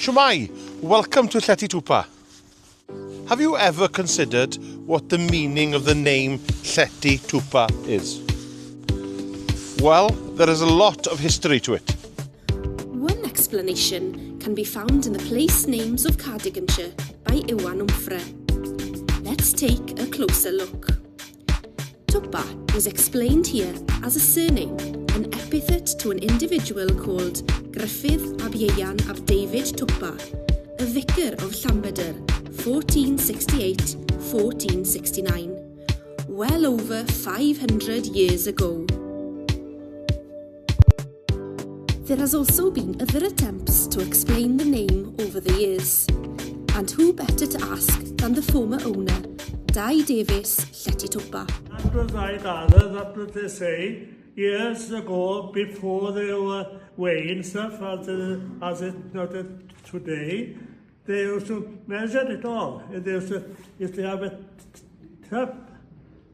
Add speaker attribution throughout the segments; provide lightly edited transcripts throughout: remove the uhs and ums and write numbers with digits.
Speaker 1: Shwmae! Welcome to Llety Twpa. Have you ever considered what the meaning of the name Llety Twpa is? Well, there is a lot of history to it.
Speaker 2: One explanation can be found in the place names of Cardiganshire by Iwan Wmffre. Let's take a closer look. Twpa is explained here as a surname, an epithet to an individual called Gruffydd ab Ieuan ab David Twpa, a vicar of Llanbedr, 1468-1469, well over 500 years ago. There has also been other attempts to explain the name over the years. And who better to ask than the former owner, Dai Davies Llety Twpa.
Speaker 3: That was, I gather, that was they say, years ago, before they were weighing stuff as it not today, they used to measure it all. They used to have a tub.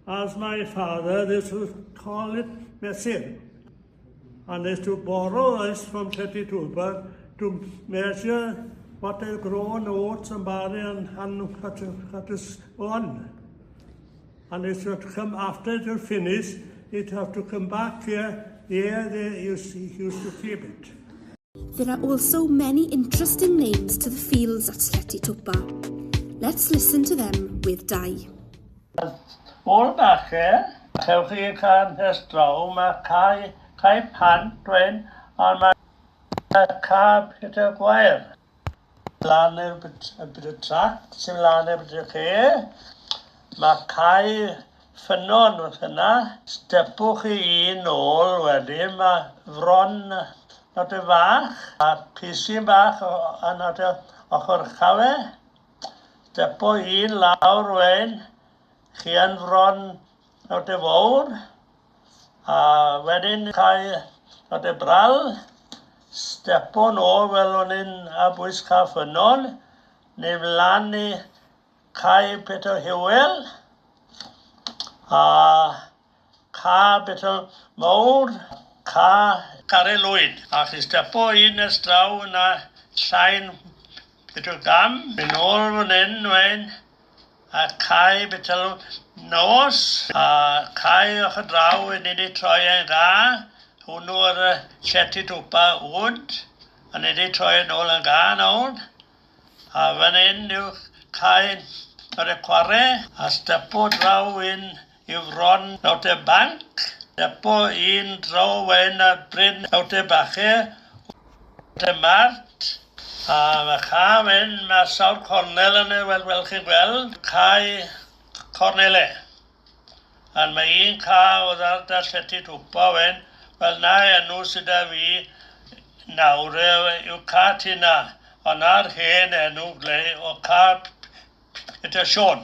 Speaker 3: As my father, they used to call it mesur. And they used to borrow us from Llety Twpa to measure what they grown oats and barley and what is on. And it should come after it will finish, it have to come back here, here they used to keep it.
Speaker 2: There are also many interesting names to the fields at Llety Twpa. Let's listen to them with Dai.
Speaker 3: O'r bache, chewch chi cael nes draw, mae cae pant dweud, ond mae cae Peter Gwair. Lan i'r bit, y bit y trac sy'n lan i'r bit y ce. Mae cae ffynnon wrth yna. Stepwch chi un nôl wedyn, mae fron not y fach, a pisyn bach yn not y ochr ucha fe. Stepo un lawr wedyn, chi yn fron not y fawr, a wedyn cae not y bral, stepo nôl fel o'n i'n a bwys ca ffynnon, neu lan i cae Peter Hywel, a ca Peter Mawr, ca Gary Lwyd. A chi stepo un nes draw yna llain Peter Gam, mynd nôl fan hyn wedyn, a cae Peter Nos, a cae ochr draw yn ni troi yn ga, hwnnw ar y Llety Twpa Wood, a ni wedi troi yn ôl yn ga nawr. A fan hyn yw cae ar y chwarae, a stepo draw un i fron nawr te banc, stepo un draw wen ar bryn nawr te bache, te mart, a mae ca fan, mae sawl cornel yn y, wel chi'n gweld, cae cornele. A mae un ca oedd ar da Llety Twpa wen, wel na enw sydd â fi nawr yw ca Tina, ond na'r hen enw glei o ca Peter Siôn.